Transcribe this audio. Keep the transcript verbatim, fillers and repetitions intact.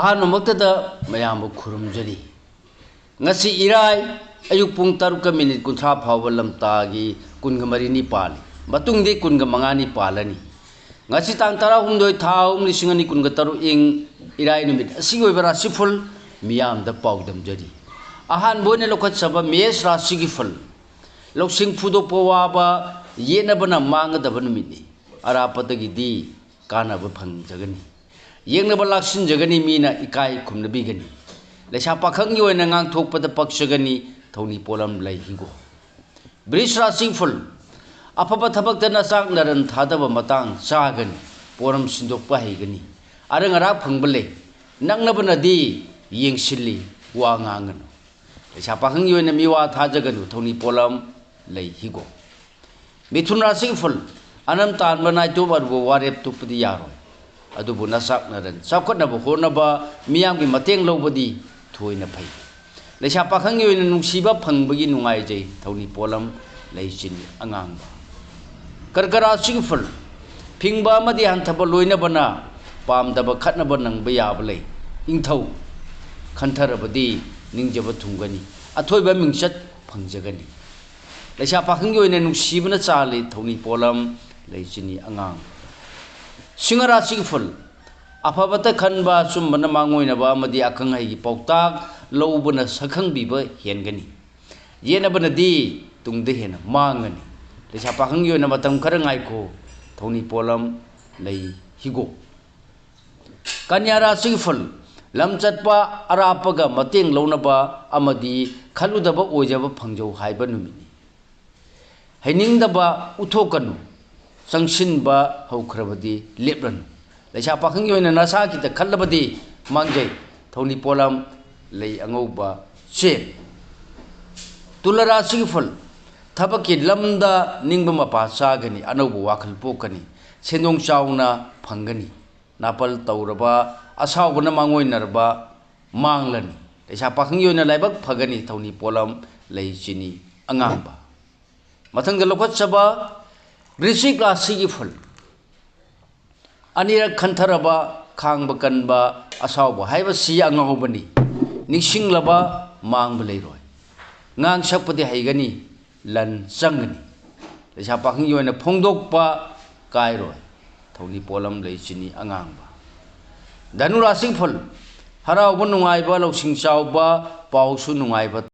ꯑꯍꯥꯟꯕꯃꯛꯇꯗ ꯃꯌꯥꯝꯕꯨ ꯈꯨꯔꯨꯝꯖꯔꯤ꯫ ꯉꯁꯤ ꯏꯔꯥꯏ, ꯑꯌꯨꯛ ꯄꯨꯡ ꯇꯔꯨꯛꯀ ꯃꯤꯅꯤꯠ ꯀꯨꯟꯊ꯭ꯔꯥ ꯐꯥꯎꯕ ꯂꯝꯇꯥꯒꯤ ꯀꯨꯟꯒ ꯃꯔꯤꯅꯤ ꯄꯥꯜꯂꯤ꯫ ꯃꯇꯨꯡꯗꯤ ꯀꯨꯟꯒ ꯃꯉꯥꯅꯤ ꯄꯥꯜꯂꯅꯤ꯫ ꯉꯁꯤ ꯇꯥꯡ ꯇꯔꯥꯍꯨꯝꯗꯣꯏ, ꯊꯥ ꯑꯍꯨꯝ, ꯂꯤꯁꯤꯡ ꯑꯅꯤ ꯀꯨꯟꯒ ꯇꯔꯨꯛ, ꯏꯪ ꯏꯔꯥꯏ ꯅꯨꯃꯤꯠ ꯑꯁꯤꯒꯤ ꯑꯣꯏꯕ ꯔꯥꯁꯤꯐꯜ ꯃꯤꯌꯥꯝꯗ ꯄꯥꯎꯗꯝꯖꯔꯤ꯫ ꯑꯍꯥꯟꯕ ꯑꯣꯏꯅ ꯂꯧꯈꯠꯆꯕ ꯃꯦꯁ ꯔꯥꯁꯤꯒꯤ ꯐꯜ꯫ ꯂꯧꯁꯤꯡ ꯐꯨꯗꯣꯛꯄ ꯋꯥꯕ, ꯌꯦꯠꯅꯕꯅ ꯃꯥꯡꯒꯗꯕ ꯅꯨꯃꯤꯠꯅꯤ꯫ ꯑꯔꯥꯞꯄꯗꯒꯤꯗꯤ ꯀꯥꯟꯅꯕ ꯐꯪꯖꯒꯅꯤ꯫ ꯌꯦꯡꯅꯕ ꯂꯥꯛꯁꯤꯟꯖꯒꯅꯤ, ꯃꯤꯅ ꯏꯀꯥꯏ ꯈꯨꯝꯅꯕꯤꯒꯅꯤ꯫ ꯂꯩꯁꯥ ꯄꯥꯈꯪꯒꯤ ꯑꯣꯏꯅ ꯉꯥꯡꯊꯣꯛꯄꯗ ꯄꯛꯆꯒꯅꯤ, ꯊꯧꯅꯤ ꯄꯣꯠꯂꯝ ꯂꯩ ꯍꯤꯒꯣꯛ꯫ ꯕ꯭ꯔꯤꯖ ꯔꯥꯁꯤ ꯐꯨꯜ꯫ ꯑꯐꯕ ꯊꯕꯛꯇ ꯅꯆꯥꯛ ꯅꯔꯟ ꯊꯥꯗꯕ ꯃꯇꯥꯡ ꯆꯥꯒꯅꯤ, ꯄꯣꯠꯂꯝ ꯁꯤꯟꯗꯣꯛꯄ ꯍꯩꯒꯅꯤ꯫ ꯑꯔꯪ ꯑꯔꯥꯛ ꯐꯪꯕ ꯂꯩ, ꯅꯛꯅꯕꯅꯗꯤ ꯌꯦꯡꯁꯤꯜꯂꯤ, ꯋꯥ ꯉꯥꯡꯒꯅꯨ꯫ ꯂꯩꯁꯥ ꯄꯥꯈꯪꯒꯤ ꯑꯣꯏꯅ ꯃꯤꯋꯥ ꯊꯥꯖꯒꯅꯨ, ꯊꯧꯅꯤ ꯄꯣꯠꯂꯝ ꯂꯩ ꯍꯤꯒꯣꯛ꯫ ꯃꯤꯊꯨꯟ ꯔꯥꯁꯤꯒꯤ ꯐꯨꯜ꯫ ꯑꯅꯝ ꯇꯥꯟꯕ ꯅꯥꯏꯇꯣꯝ ꯑꯔꯨꯕ ꯋꯥꯔꯦꯞ ꯇꯨꯞꯄꯗꯤ ꯌꯥꯔꯣꯏ꯫ ꯑꯗꯨꯕꯨ ꯅꯆꯥꯛ ꯅꯔꯟ ꯆꯥꯎꯈꯠꯅꯕ ꯍꯣꯠꯅꯕ, ꯃꯤꯌꯥꯝꯒꯤ ꯃꯇꯦꯡ ꯂꯧꯕꯗꯤ ꯊꯣꯏꯅ ꯐꯩ꯫ ꯂꯩꯁꯥ ꯄꯥꯈꯪꯒꯤ ꯑꯣꯏꯅ ꯅꯨꯡꯁꯤꯕ ꯐꯪꯕꯒꯤ ꯅꯨꯡꯉꯥꯏꯖꯩ, ꯊꯧꯅꯤ ꯄꯣꯠꯂꯝ ꯂꯩ ꯆꯤꯅꯤ ꯑꯉꯥꯡꯕ꯫ ꯀꯔꯀ ꯔꯥꯁꯤꯒꯤ ꯐꯨꯜ꯫ ꯐꯤꯡꯕ ꯑꯃꯗꯤ ꯍꯟꯊꯕ ꯂꯣꯏꯅꯕꯅ ꯄꯥꯝꯗꯕ ꯈꯠꯅꯕ ꯅꯪꯕ ꯌꯥꯕ ꯂꯩ꯫ ꯏꯪꯊꯧ ꯈꯟꯊꯔꯕꯗꯤ ꯅꯤꯡꯖꯕ ꯊꯨꯡꯒꯅꯤ, ꯑꯊꯣꯏꯕ ꯃꯤꯡꯆꯠ ꯐꯪꯖꯒꯅꯤ꯫ ꯂꯩꯁꯥ ꯄꯥꯈꯪꯒꯤ ꯑꯣꯏꯅ ꯅꯨꯡꯁꯤꯕꯅ ꯆꯥꯜꯂꯤ, ꯊꯧꯅꯤ ꯄꯣꯠꯂꯝ ꯂꯩ ꯆꯤꯅꯤ ꯑꯉꯥꯡ꯫ ꯁꯤꯡꯍ ꯔꯥꯁꯤꯒꯤ ꯐꯨꯜ꯫ ꯑꯐꯕꯇ ꯈꯟꯕ ꯑꯆꯨꯝꯕꯅ ꯃꯥꯡꯑꯣꯏꯅꯕ ꯑꯃꯗꯤ ꯑꯈꯪ ꯑꯍꯩꯒꯤ ꯄꯥꯎꯇꯥꯛ ꯂꯧꯕꯅ ꯁꯛꯈꯪꯕꯤꯕ ꯍꯦꯟꯒꯅꯤ꯫ ꯌꯦꯠꯅꯕꯅꯗꯤ ꯇꯨꯡꯗ ꯍꯦꯟꯅ ꯃꯥꯡꯒꯅꯤ꯫ ꯂꯩꯁꯥ ꯄꯥꯈꯪꯒꯤ ꯑꯣꯏꯅ ꯃꯇꯝ ꯈꯔ ꯉꯥꯏꯈꯣ, ꯊꯧꯅꯤ ꯄꯣꯠꯂꯝ ꯂꯩ ꯍꯤꯒꯣꯛ꯫ ꯀꯟꯌꯥ ꯔꯥꯁꯤꯒꯤ ꯐꯨꯜ꯫ ꯂꯝ ꯆꯠꯄ ꯑꯔꯥꯞꯄꯒ ꯃꯇꯦꯡ ꯂꯧꯅꯕ ꯑꯃꯗꯤ ꯈꯜꯂꯨꯗꯕ ꯑꯣꯏꯖꯕ ꯐꯪꯖꯧ ꯍꯥꯏꯕ ꯅꯨꯃꯤꯠꯅꯤ꯫ ꯍꯩꯅꯤꯡꯗꯕ ꯎꯠꯊꯣꯛꯀꯅꯨ, ꯆꯪꯁꯤꯟꯕ ꯍꯧꯈ꯭ꯔꯕꯗꯤ ꯂꯦꯞꯂꯅꯨ꯫ ꯂꯩꯁꯥ ꯄꯥꯈꯪꯒꯤ ꯑꯣꯏꯅ ꯅꯁꯥꯒꯤꯗ ꯈꯜꯂꯕꯗꯤ ꯃꯥꯡꯖꯩ, ꯊꯧꯅꯤ ꯄꯣꯠꯂꯝ ꯂꯩ ꯑꯉꯧꯕ ꯆꯦ꯫ ꯇꯨꯂꯥ ꯔꯥꯁꯤꯒꯤ ꯐꯨꯜ꯫ ꯊꯕꯛꯀꯤ ꯂꯝꯗ ꯅꯤꯡꯕ ꯃꯄꯥ ꯆꯥꯒꯅꯤ, ꯑꯅꯧꯕ ꯋꯥꯈꯜ ꯄꯣꯛꯀꯅꯤ, ꯁꯦꯟꯗꯣꯡ ꯆꯥꯎꯅ ꯐꯪꯒꯅꯤ꯫ ꯅꯥꯄꯜ ꯇꯧꯔꯕ ꯑꯁꯥꯎꯕꯅ ꯃꯥꯡꯑꯣꯏꯅꯔꯕ ꯃꯥꯡꯂꯅꯤ꯫ ꯂꯩꯁꯥ ꯄꯥꯈꯪꯒꯤ ꯑꯣꯏꯅ ꯂꯥꯏꯕꯛ ꯐꯒꯅꯤ, ꯊꯧꯅꯤ ꯄꯣꯠꯂꯝ ꯂꯩ ꯆꯤꯅꯤ ꯑꯉꯥꯡꯕ꯫ ꯃꯊꯪꯗ ꯂꯧꯈꯠꯆꯕ ꯕ꯭ꯔꯤꯁꯤꯛ ꯔꯥꯁꯤꯒꯤ ꯐꯨꯜ꯫ ꯑꯅꯤꯔꯛ ꯈꯟꯊꯔꯕ ꯈꯥꯡꯕ ꯀꯟꯕ ꯑꯁꯥꯎꯕ ꯍꯥꯏꯕꯁꯤ ꯑꯉꯥꯎꯕꯅꯤ꯫ ꯅꯤꯡꯁꯤꯡꯂꯕ ꯃꯥꯡꯕ ꯂꯩꯔꯣꯏ꯫ ꯉꯥꯡ ꯁꯛꯄꯗꯤ ꯍꯩꯒꯅꯤ, ꯂꯟ ꯆꯪꯒꯅꯤ꯫ ꯂꯩꯁꯥ ꯄꯥꯈꯪꯒꯤ ꯑꯣꯏꯅ ꯐꯣꯡꯗꯣꯛꯄ ꯀꯥꯏꯔꯣꯏ꯫ ꯊꯧꯅꯤ ꯄꯣꯠꯂꯝ ꯂꯩ ꯆꯤꯅꯤ ꯑꯉꯥꯡꯕ꯫ ꯙꯅꯨ ꯔꯥꯁꯤ ꯐꯜ, ꯍꯔꯥꯎꯕ ꯅꯨꯡꯉꯥꯏꯕ, ꯂꯧꯁꯤꯡ ꯆꯥꯎꯕ, ꯄꯥꯎꯁꯨ ꯅꯨꯡꯉꯥꯏꯕ꯫